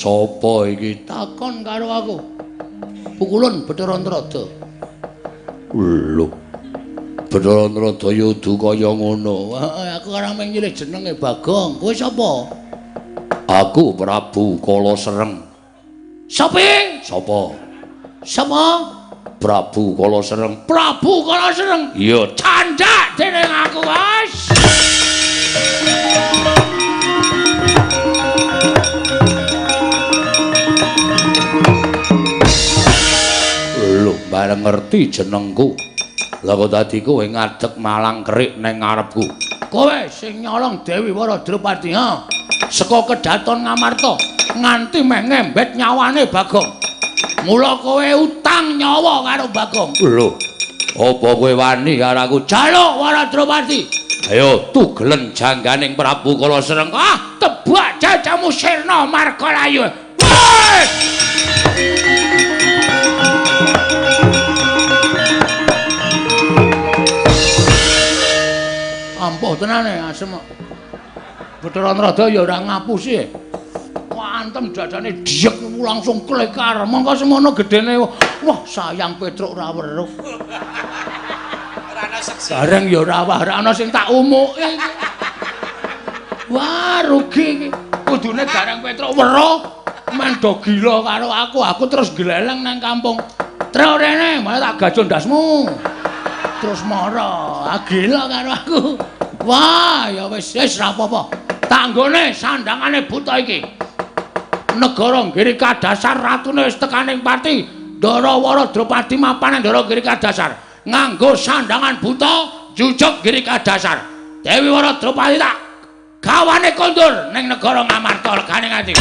Sapa iki? Takon karo aku. Pukulun Bathara Antrada. Lho. Bathara Antrada ya udu kaya ngono. Aku ora mung nyilih jenenge Bagong. Kowe sapa? Aku Prabu Kala Sereng. Sapa? Sapa? Sapa? Prabu Kala Sereng. Prabu Kala Sereng. Iya, candhak dening aku, Mas. Lho, bareng ngerti jenengku. Lah kok dadi kowe ngadeg malang kerik neng ngarepku. Kowe sing nyolong Dewi Wara Drupadi, ha? Saka kedaton Ngamarta nganti meh ngembet nyawane Bagong. Mula kowe utang nyawa karo Bagong. Lho, apa kowe wani karo aku? Jaluk Wara Drupadi. Ayo tugelen jangganing Prabu Kala Sereng. Ah, tebak jajamu sirna margalayu. Woi! Ampuh tenane asem. Bathara Antrada ya ora ngapusi. Antem dadane diek langsung klekar. Mongko semono gedene. Wah, sayang Petruk ora weruh. Ora ana seksi. Bareng ya ora wah, ora ana sing tak umuke iki. Wah, rugi iki. Kudune Gareng Petruk weruh men do gila karo aku. Aku terus gleleng nang kampung. Truk rene, malah tak gajul ndasmu. Terus mara, ah, gila karo aku. Wah, ya wis wis ra apa-apa. Tanggone sandangane buta iki. Negara Giri Kadasar ratune wis tekaning pati. Ndara Wara Drupadi mapan Ndara Giri Kadasar. Nganggo sandangan buta jujuk Giri Kadasar. Dewi Wara Drupadi tak gawane kondur ning negara Ngamarta legane ati.